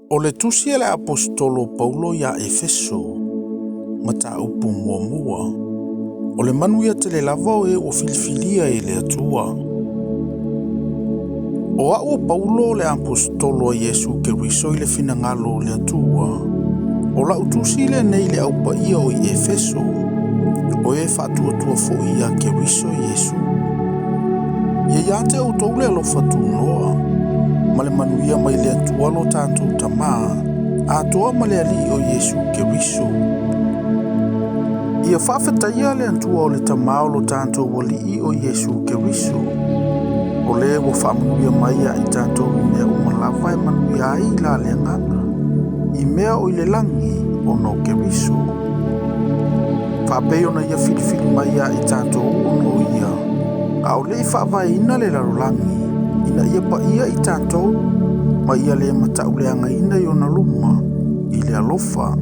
O le tusi a le Aposetolo o Paulo ia Efeso, mataupu muamua. O le manuia tele lava o e ua filifilia e le Atua. O au o Paulo le Aposetolo a Iesu Keriso i le finagalo o le Atua. O lau tusi lenei i le au paia o i Efeso, o e faatuatua foi ia Keriso Iesu. Ia ia te outou le alofa tunoa, ma le manuia mai le Atua lo tatou Tamā, atoa ma le Alii o Iesu Keriso. Ia faafetaia le Atua o le Tamā o lo tatou Alii o Iesu Keriso, o le ua faamanuia mai ia i tatou i mea uma lava e manuia ai la le agaga, i mea o i le lagi ona o Keriso. Faapei ona ia filifili mai ia i tatou ona o ia, a o le i faavaeina le lalolagi, ina ia paia i tatou, ma ia le matauleagaina i ona luma, i le alofa,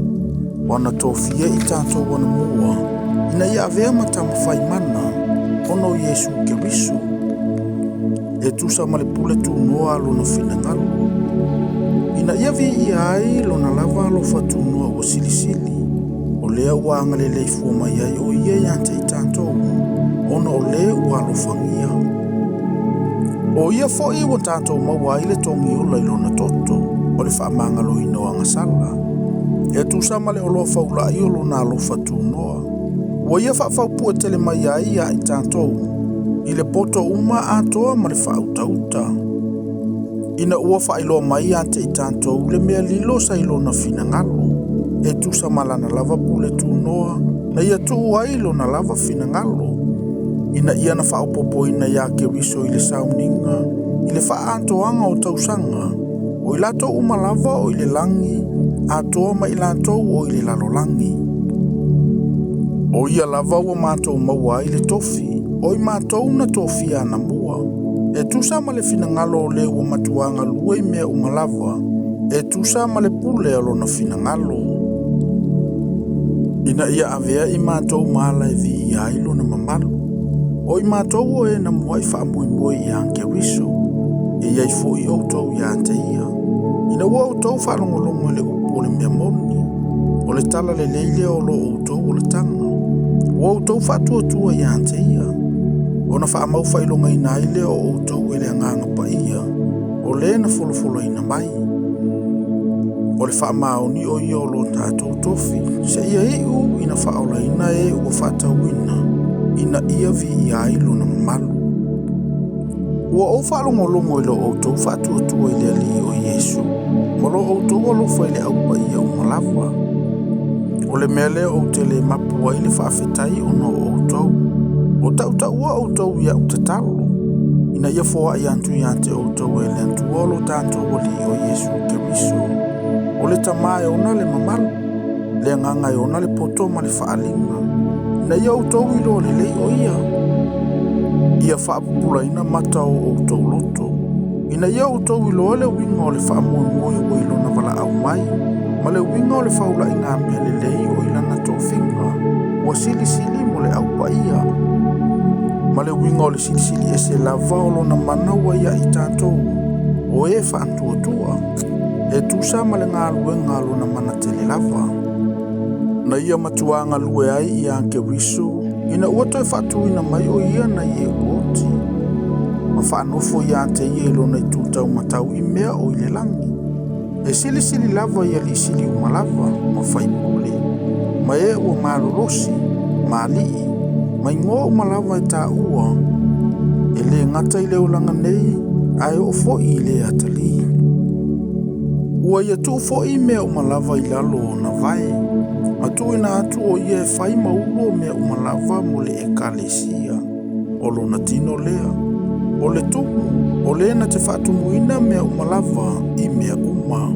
ua na tofia i tatou anamua, ina ia avea ma tamafaimana, ona o Iesu Keriso, e tusa ma le pule tunoa a lona finagalo, ina ia viia ai lona lava alofa tunoa ua silisili, o lea ua agalelei fua mai ai o ia ia te i tatou, ona o le ua alofagia. O ia foi ua tatou maua ai le togiola i lona toto, o le faamagaloina o agasala. E tusa ma le oloa faulai o lona alofa tunoa. Ua ia faafaupue tele mai ai ia i tatou, i le poto uma atoa ma le faautauta. Ina ua faailoa mai ia te i tatou le mea lilo sa i lona finagalo, e tusa ma lana lava pule tunoa, na ia tuu ai lona lava finagalo, ina ia na faaopoopoina ia Keriso i le sauniga, i le faaatoaga o tausaga, o i latou uma lava o i le lagi, atoa ma i latou o i le lalolagi. O ia lava ua matou maua ai le tofi, o i matou na tofia anamua, e tusa ma le finagalo o le ua matua galue i mea uma lava, e tusa ma le pule o lona finagalo. Ina ia avea i matou ma ala e viia ai lona mamalu. O i matou o e na muai faamoemoe ia Keriso, e iai foi outou ia te ia. Ina ua outou faalogologo i le upu o le mea moni, o le tala lelei lea o lo outou olataga, ua outou faatuatua ia te ia, ona faamau faailogaina ai lea o outou e le Agaga Paia, o le na folafolaina mai. O le faamaoni o ia o lo tatou tofi, seia iu ina faaolaina e ua faatauina, ina ia viia ai lona mamalu. Ua ou faalogologo i lo outou faatuatua i le Alii o Iesu, ma lo outou alofa i le au paia uma lava. O le mea lea ou te le mapu ai le faafetai ona o outou. O tautaua outou i au tatalo, ina ia foai atu ia te outou e le Atua o lo tatou Alii o Iesu Keriso. O le Tamā e ona le mamalu, le Agaga e ona le poto ma le faaaliga, ina ia outou iloa lelei o ia. Ia faapupulaina mata o outou loto, ina ia outou iloa le uiga o le faamoemoe ua i lona valaau mai, ma le uiga o le faulaiga mea lelei o i lana tofiga, ua silisili mo le au paia. Ma le uiga o le silisili ese lava o lona mana ua ia i tatou, o e faatuatua, e tusa ma le galuega a lona mana tele lava. Na ia matua galue ai ia Keriso, ina ua toe faatuina mai o ia nai e ua oti, ma faanofo ia te ia i lona itu taumatau i mea o i le lagi. E silisili lava i alii sili uma lava, ma faipule, ma e ua malolosi, ma alii, ma igoa uma lava e taua, e le gata i le olaga nei, ae oo foi i le atalii. Ua ia tuu foi mea uma lava i lalo o ona vae, ma tuuina atu o ia e fai ma ulu o mea uma lava mo le ekalesia, o lona tino lea. O le tumu, o le na te faatumuina mea uma lava i mea uma.